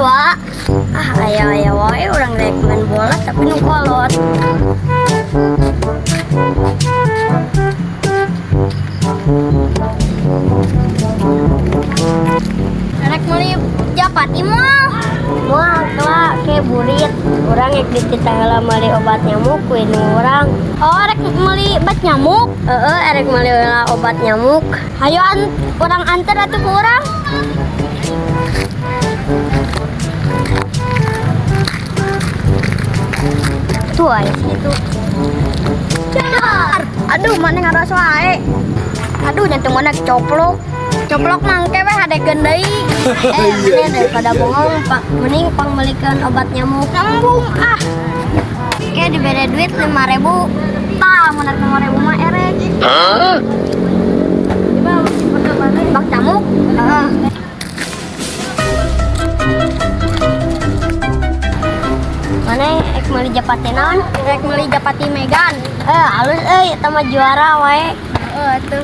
2. Ah, aya-aya wae urang rek main bola tapi nu kolot. Rek meuli japati moal. Moal tua ke burit. Urang rek dititah heula meuli obat nyamuk ku indung urang. Oh, rek meuli obat nyamuk? Heeh, erek meuli heula obat nyamuk. Hayo urang anter atuh ku urang. Tuh aya situ. Dar. Aduh, mana ngaras wae. Aduh, jantung mana coplok. Coplok mangke we hadekeun deui. Eh, daripada bohong, Pak, mending pangmeulikeun obat nyamuk. Nembung ah. Kayak dibere duit 5.000. Tah, mun 5.000 mah erek. Hah? Bak nyamuk. Heeh. Mana ek meuli japati naon? Rek meuli japati Megan. Eh, halus euy, eta mah juara wae. Heeh, atuh.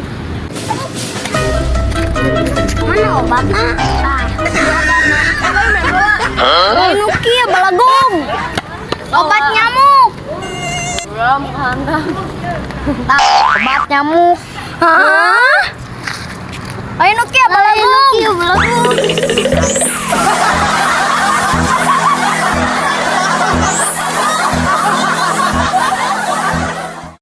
Mana obatna? Tah, obatna. Hah? Nu kieu balagong. Obat nyamuk. Tah, obat nyamuk. Hah? Ayo nu kieu balagong. Balagong.